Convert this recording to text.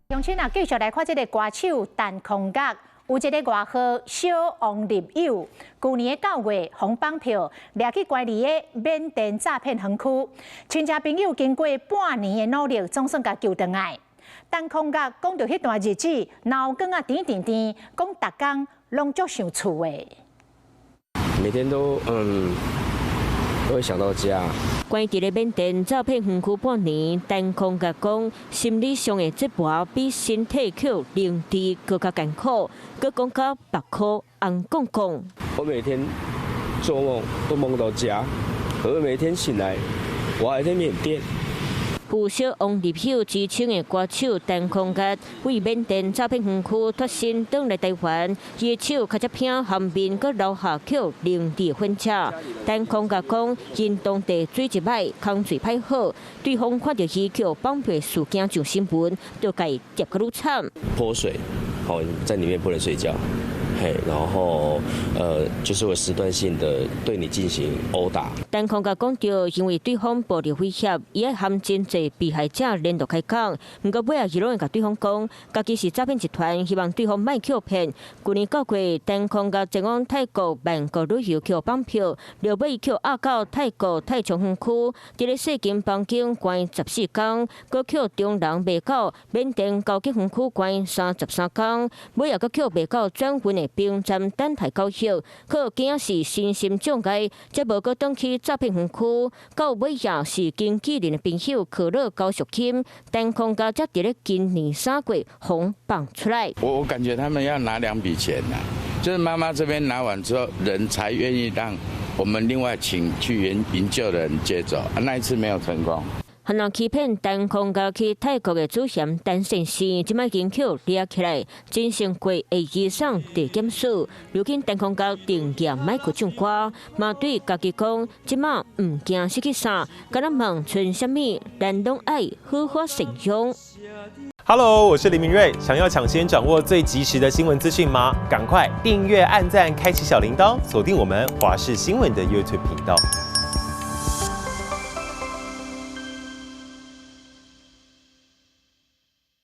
鄉親啊，繼續來看這个歌手陳康樂，有一个外號小王立友，舊年的9月，予綁票掠去關佇个緬甸詐騙園區，親戚朋友經過半年的努力，總算共救轉來。陳康樂講著彼段日子，腦光啊甜甜甜，講逐工攏足想厝的。每天都會想到家。關佇咧緬甸詐騙園區半年，陳康樂講，心理上的折磨比身體予凌遲閣較艱苦，閣講甲目箍紅絳絳。我每天做夢都夢到家，可是每天醒來，我還在緬甸。有小王立友之稱的歌手陳康樂，為緬甸詐騙園區脫身轉來台灣，伊的手跤跡片和面閣留下予凌遲痕跡。陳康樂講，𪜶當地水質歹，空喙歹好，對方看著伊予綁票事件上新聞，就共伊捏閣愈慘。潑水，好，在裡面不能睡覺，嘿，然後就是會時段性的對你進行毆打。陳康樂講著，因為對方暴力威脅，伊愛含真濟被害者聯絡開講，毋過尾仔伊攏會共對方講，家己是詐騙集團，希望對方莫予騙。舊年9月，陳康樂前往泰國曼谷旅遊予綁票，後尾予押到泰國泰昌園區，佇咧細間房間關14工，閣予中人賣到緬甸高級園區關33工，尾仔閣予賣到轉運的兵站等待交易，可驚是身心障礙，才無閣轉去詐騙園區。到尾仔是經紀人的朋友可樂高淑金，陳康樂才佇咧今年3月予放出來。我感覺他們要拿兩筆錢呐，就是媽媽這邊拿完之後，人才願意讓我們另外請去營救的人接走。那一次沒有成功。可能欺騙陳康樂去泰國的主嫌陳先生，這擺已經予掠起來，偵訊過會移送地檢署。如今陳康樂定諳莫閣唱歌，嘛對家己講，這擺毋驚失去啥，敢若問賰啥物，咱攏愛好好善用。 Hello，我是林明瑞，想要搶先掌握最及時的新聞資訊嗎？趕快訂閱、按讚、開啟小鈴鐺，鎖定我們華視新聞的 YouTube 頻道。